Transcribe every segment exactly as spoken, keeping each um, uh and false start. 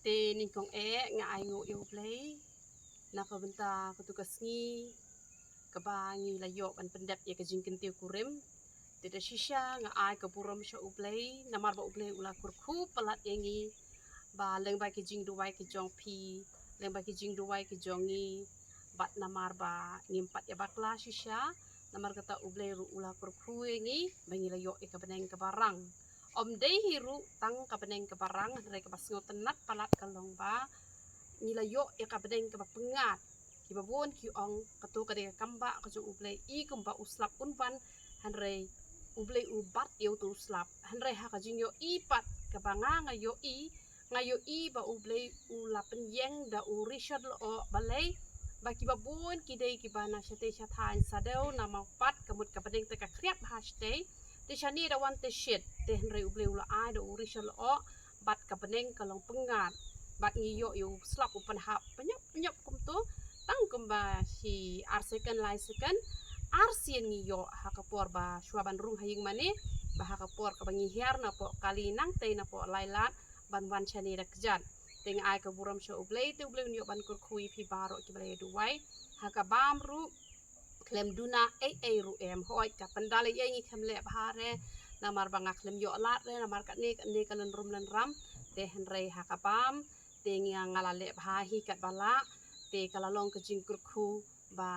Te nyngkong eh nga ai nguh ïa U Blei na ka bynta katu ka sngi kaba ngi la ïoh ban pyndep ïa ka jingkyntiew kurim. Te da shisha nga ai ka burom sha U Blei namar ba U Blei u la kyrkhu palat ïa ngi, ba lyngba ki jingduwai ki jong phi, lyngba ki jingduwai ki jong ngi, bad namar ba ngim pat ïa bakla shisha, namar kata U Blei ruh u la kyrkhu ïa ngi ba ngi la ïoh ïa ka bneng kaba rang. Ym dei hi ruh tang ka bneng kaba rang, hynrei kaba sngewtynnat palat ka long ba ngi la ïoh ïa ka bneng kaba pyngngad. Kiba bun ki ong, kato ka dei ka kambah ka jong U Blei, i kumba u slap un wan, hynrei U Blei u bat ïa uto u slap. Hynrei ha ka jingïohi pat kaba nga nga ïohi, nga ïohi ba U Blei u la pynïeng da u Richard Lyoh. Balei? Ba kiba bun ki dei kiba na shatei shathaiñ shadew, na Mawpat, ka mut ka bneng te ka khriat bha shatei. Te shane da wan te shit, te hynrei U Blei u la ai da u Richard Lyoh, bad ka bneng ka long pyngngad. Bad ngi ïoh ïa u slap u pynhap pynïap pynïap kumto, tang kumba shi ar second, lai second, ar sien ngi ïoh ha ka por ba shuwa ban rung ha ïing mane, ba ha ka por kaba ngi hiar napoh kali nangtei napoh Lailad ban wan shane da kjat. Te nga ai ka burom sha U Blei, te U Blei un ïoh ban kyrkhu ïa phi baroh kiba la ïa duwai. Ha ka bam ruh khlem duna ei ei ruh em, hooid ka pyndal ei ei ngi khlem leh bha re, namar ba nga khlem ïoh lad re, namar katne katne ka lynrum lynram. Te hynrei ha ka bam te ngi, nga la leh bha hi katba lah. Te ka la long ka jingkyrkhu ba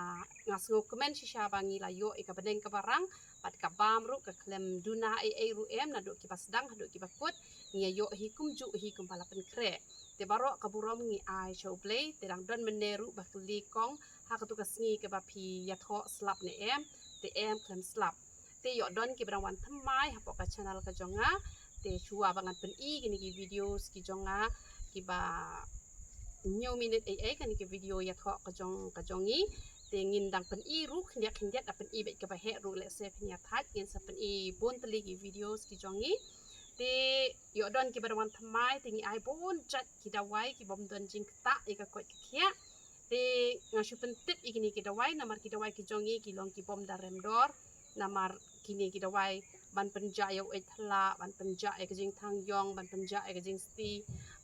nga sngewkmen shisha ba ngi la ïoh ïa ka bneng kaba rang. Bad ka bam ruh ka khlem duna ei ei ruh em, naduh kiba sdang haduh kiba kut ngi ïoh hi kumjuh hi kumba la pynkhreh. Te baroh ka burom ngi ai sha U Blei. Te dang don mynne ruh ba kylli kong ha katu ka sngi kaba phi ïathoh slap ne em, te em, khlem slap. Te ïoh don kiba dang wan thymmai hapoh ka channel ka jong nga. Te shuwa ba ngan pyni kine ki videos ki jong nga kiba hynñiew minit ei ei, kane ki video ïathoh ka jong, ka jong ngi. Te ngin dang pyni ruh khyndiat khyndiat, da pyni beit kaba heh ruh, lehse phin ïa thait, ngin sa pyni bun tylli ki videos ki jong ngi. Te ïoh don kiba dang wan thymmai, te ngi ai bun jait ki dawai kibym don jingktah ïa ka koit ka khiah. Te nga shu pyntip ïa kine ki dawai namar ki dawai ki jong ngi ki long kibym da rem dor. Namar kine ki dawai ban pynjah ïa u eit thla, ban pynjah ïa ka jingthang ïong, ban pynjah ïa ka jingsti.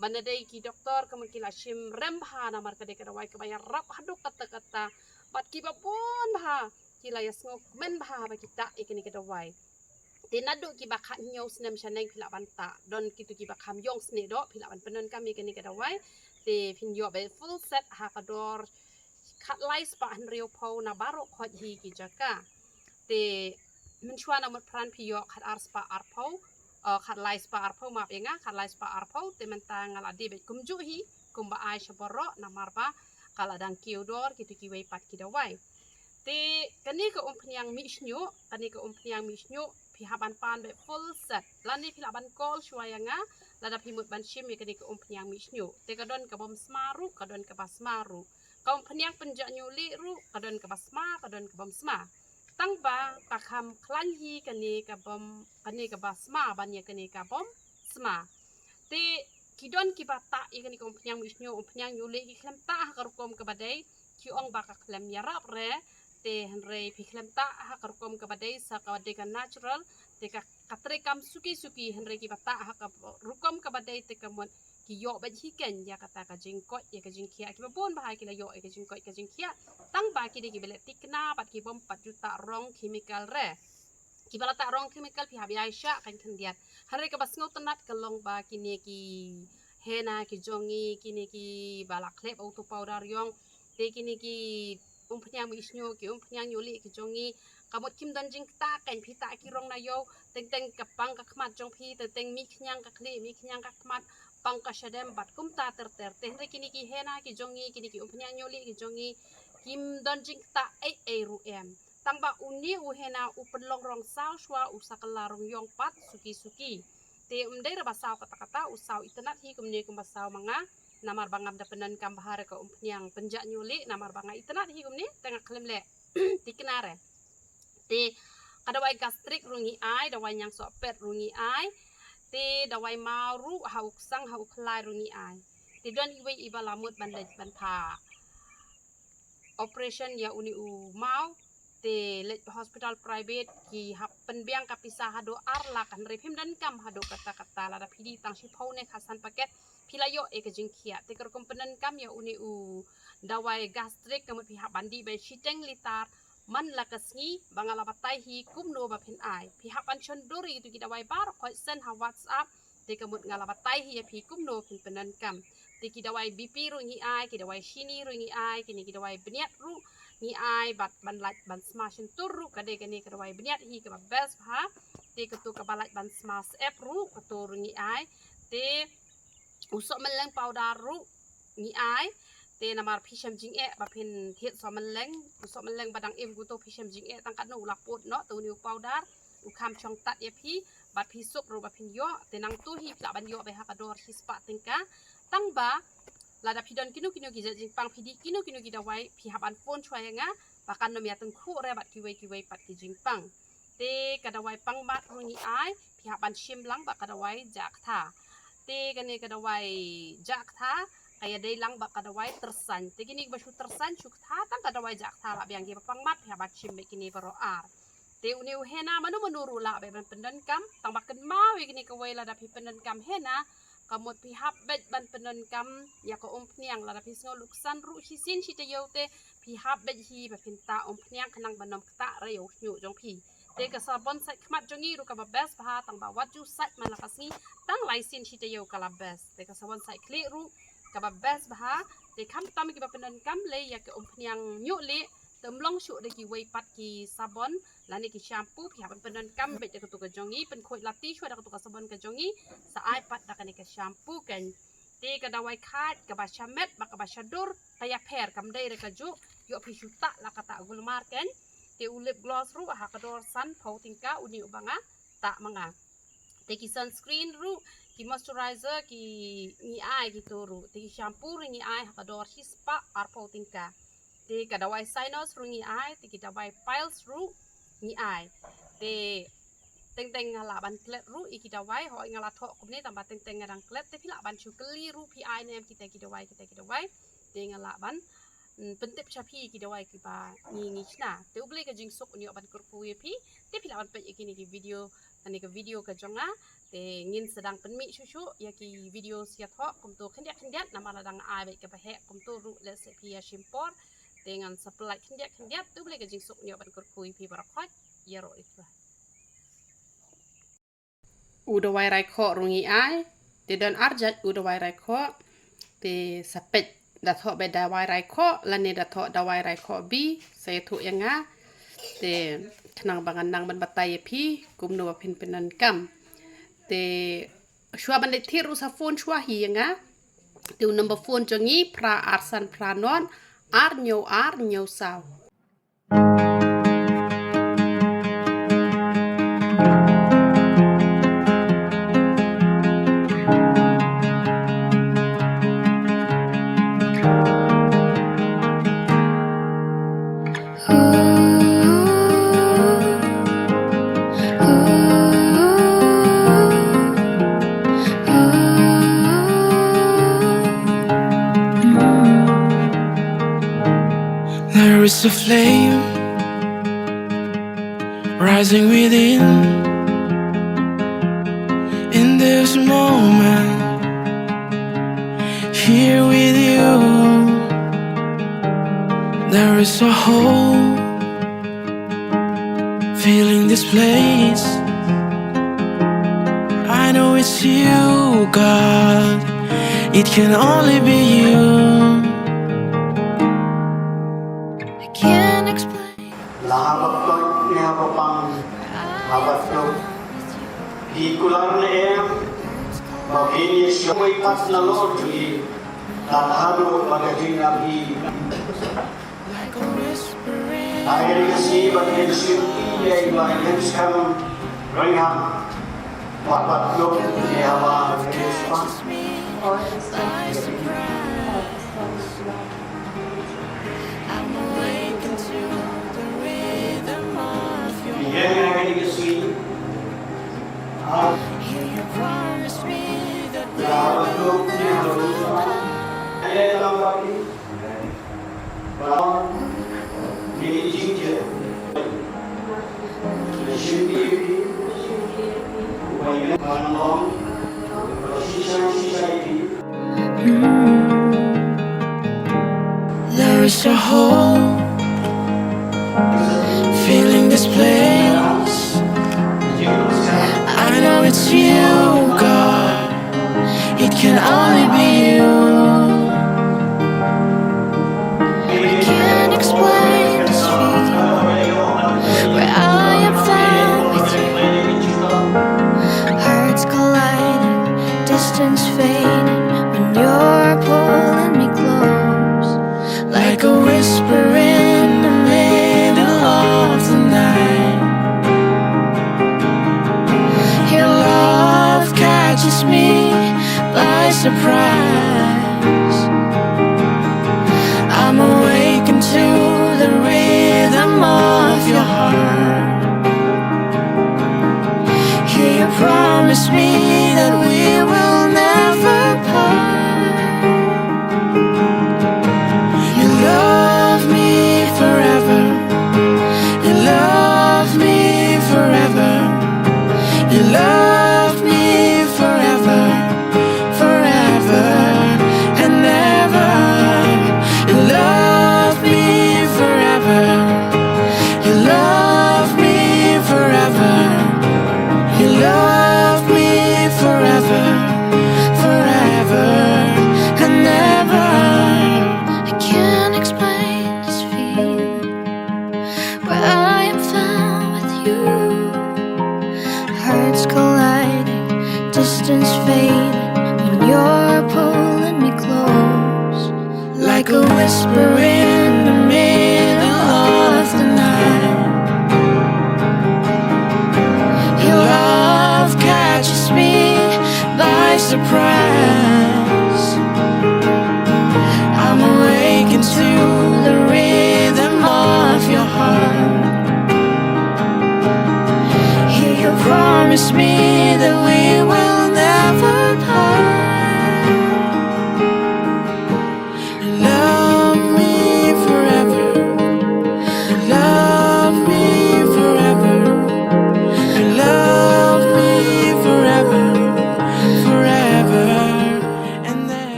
Ban da dei ki doktor ka mut ki la shim rem bha namar ka dei ka dawai kaba ïarap haduh katta katta. Bad kiba bun bha ki la ïasngewkmen bha ba ki tah ïa kine ki dawai. Te naduh kiba khathynñiew snem shaneng phi lah ban tah. Don kito kiba kham ïong snieh doh phi lah ban pyndonkam ïa kane ka dawai. Te phin ïoh beit full set ha ka dor khatlai spah hynriewphew na baroh khoit hi ki jaka. Te mynshuwa na mut pran phi ïoh khatar spah arphew, eh, khatlai spah arphew, map ïa nga, khatlai spah arphew, te mynta nga la die beit kumjuh hi kumba ai sha baroh namar ba ka la dang kiew dor kito kiwei pat ki dawai. Te kane ka umphniang mih shñiuh, kane ka umphniang mih shñiuh phi hap ban pan beit full set. Lane phi lah ban call shuwa ïa nga lada phi mut ban shim ïa kane ka umphniang mih shñiuh. Te ka don kabym sma ruh, ka don kaba sma ruh. Ka umphniang pynjah ñiuh lieh ruh ka don kaba sma, ka don kabym sma. Tang ba ka kham khlaiñ hi kane kabym, kane kaba sma ban ïa kane kabym sma. Te ki don kiba tah ïa kane ka umphniang mih shñiuh, umphniang ñiuh lieh, ki khlem tah ha ka rukom kaba dei, ki ong ba ka khlem ïarap re. Te hynrei phi khlem tah ha ka rukom kaba dei, sa ka dei ka natural. Te ka, ka treikam suki suki, hynrei kiba tah ha ka rukom kaba dei te ka mut ki ïoh beit hi keiñ ïa kata ka jingkoit ïa ka jingkhiah. Kiba bun bha ki la ïoh ïa ka jingkoit ka jingkhiah, tang ba ki dei kiba leh tikna bad kibym pat ju tah rong chemical re. Kiba la tah rong chemical phi hap ïai shah keiñ khyndiat. Hynrei kaba sngewtynnat ka long ba kine ki henna ki jong ngi, kine kiba la khleh bad uto u powder ïong, te kine ki umphniang mih shñiuh, ki umphniang ñiuh lieh ki jong ngi, ka mut kim don jingktah keiñ. Phi tah ki rong na ïew, teng teng ka pang ka khmat jong phi, teng teng mih khñiang ka khlieh, mih khñiang ka khmat, pang ka shadem bad kumta ter ter. Te hynrei kine ki henna ki jong ngi, kine ki umphniang ñiuh lieh ki jong ngi, kim don jingktah ei ei ruh em. Tang ba une u henna u pynlong rong saw shuwa, u sa kylla rong ïong pat suki suki. Te ym dei re ba saw katta katta, u saw itynnat hi kumne kumba saw ma nga. Namar ba ngam da pyndonkam bha re ka umphniang pynjah ñiuh lieh, namar ba nga itynnat hi kumne, te nga khlem leh tikna re. Te ka dawai gastric ruh ngi ai, dawai ñiangsohpet ruh ngi ai. Te dawai maw ruh ha u ksang ha u khlai ruh ngi ai. Te don iwei iba la mut ban leit ban pha operation ïa une u maw, Te leit hospital private ki hap pynbiang ka pisa haduh ar lak, hynrei phim donkam haduh katta katta, lada phi die tang shiphew ne khatsan paket phi la ïoh ïa ka jingkhiah. Te ka rukom pyndonkam ïa une u dawai gastric, ka mut phi hap ban die beit shiteng litar man la ka sngi, ba nga la batai hi kumno ba phin ai. Phi hap ban shon dur ïa kitu ki dawai baroh, khoit send ha WhatsApp. Te ka mut nga la batai hi ïa phi kumno phin pyndonkam. Te ki dawai B P ruh ngi ai, ki dawai shini ruh ngi ai, kine ki dawai bniat ruh ngi ai, bad ban lait ban sma shyntur ruh ka dei kane ka dawai bniat hi kaba best bha. Te katu kaba lait ban sma syep ruh, katu ruh ngi ai. Te u soh mylleng powder ruh ngi ai. Te namar phi shem jingeh ba phin thied soh mylleng, u soh mylleng ba dang im katu phi shem jingeh tang katno u la pud noh, te une u powder u kham shong tad ïa phi, bad phi suk ruh ba phin ïoh. Te nangtu hi phi lah ban ïoh beit ha ka dor shispah tyngka. Tang ba lada phi don kino kino ki jait jingpang, phi die kino kino ki dawai, phi hap ban phone shuwa ïa nga, ba kan nym ïatyngkhuh re bad kiwei kiwei pat ki jingpang. Te ka dawai pang mat ruh ngi ai, phi hap ban shim lang bad ka dawai jah ktha. Te kane ka dawai jah ktha ka ïadei lang bad ka dawai tyrsan. Te kine kiba shu tyrsan shu ktha, tang ka dawai jah ktha lah biang. Kiba pang mat phi hap ban shim beit kine baroh ar. Te une u henna mano mano ruh lah beit ban pyndonkam, tang ba kynmaw ïa kine kawei, lada phi pyndonkam henna, ka mut phi hap beit ban pyndonkam ïa ka umphniang. Lada phi sngew luksan ruh shisien shi taïew te phi hap beit hi ba phin tah umphniang khnang ban ym ktah re ïa u shñiuh jong phi. Te ka sabon sait khmat jong ngi ruh kaba best bha, tang ba wat ju sait man la ka sngi, tang lai sien shi taïew ka la best. Te ka sabon sait khlieh ruh kaba best bha. Te khamtam kiba pyndonkam lei ïa ka umphniang ñiuh lieh, te ym long shuh da kiwei pat ki sabon lane ki shampoo, phi hap ban pyndonkam beit da katu ka jong ngi, pynkhuid lati shuwa da katu ka sabon ka jong ngi, sa ai pat da kane ka shampoo kan. Te ka dawai khaid kaba shamet bad kaba shadur ka ïapher, kam dei re kajuh, ïoh phi shu tah la kata gulmar kan. Te u lip gloss ruh ha ka dor sanphew tyngka une uba nga tah ma nga. Te ki sunscreen ruh, ki moisturizer ki ngi ai kito ruh. Te ki shampoo ruh ngi ai ha ka dor shispah arphew tyngka. Te ka dawai sinus ruh ngi ai, te ki dawai piles ruh ngi ai. Te teng teng nga lah ban klet ruh ïa ki dawai, hooid nga la thoh kumne tang ba teng teng nga dang klet, te phi lah ban shu kylli ruh phi ai ne em kita ki dawai, kita ki dawai. Te nga lah ban, mm, pyntip sha phi ïa ki dawai kiba ngi ngi shna. Te U Blei ka jingsuk un ïoh ban kyrkhu ïa phi. Te phi lah ban peit ïa kine ki video, kane ka video ka jong nga. Te ngin sa dang pynmih shuh shuh ïa ki video sa ïathoh kumto khyndiat khyndiat, namar la dang ai beit kaba heh kumto ruh lehse phi ïashim por. Te ngan sa pynlait khyndiat khyndiat. Te U Blei ka jingsuk un ïoh ban kyrkhu ïa phi baroh khoit. Ïaroh ïa phi. U dawai raikhoh ruh ngi ai. Te don ar jait u dawai raikhoh. Te sa peit da thoh beit dawai raikhoh lane da thoh dawai raikhoh B, sa ïathuh ïa nga. Te khnang ba ngan nang ban batai ïa phi kumno ba phin pyndonkam. Te shuwa ban leit thied ruh sa phone shuwa hi ïa nga. Te u number phone jong ngi phra ar san phra nod ar hynñiew ar hynñiew saw. There is a flame rising within. In this moment, here with you, there is a hope filling this place. I know it's you, God. It can only be you. I can't explain. La haba pang, ne haba pang, haba tuk. Ki kular ne em, ba phin ïa shong wei pat na lor jong ngi. Tat haduh ba ka jingïap hi. Ai ka dei ka sngi ba ka dei ka sngi ïa i ba i dei skam ryngham. Wat bat lok ïa ba ka dei skam. Ïa ka dei ka sngi. Ah. Ïa ba lok ïa ba lok. Ai ka dei ka sngi. Ba, ni jingja. There is a hole filling this place. I know it's you, God. It can only be you. I can't explain this feeling where I am found with you. Hearts colliding, distance fading when you're pulling me close. Like a whisper in the middle of the night. Your love catches me by surprise. I'm awakened to the rhythm of your heart. Here you promise me that we will never part. You love me forever. You love me forever. You love me forever. Forever and ever. You love me forever. You love me forever. You love me forever. Forever and ever. I can't explain this feeling where I am found with you. Hearts colliding, distance fading when you're pulling me close. Like a whisper in the middle of the night. Your love catches me by surprise. I'm awakened to the rhythm of your heart. Here you promise me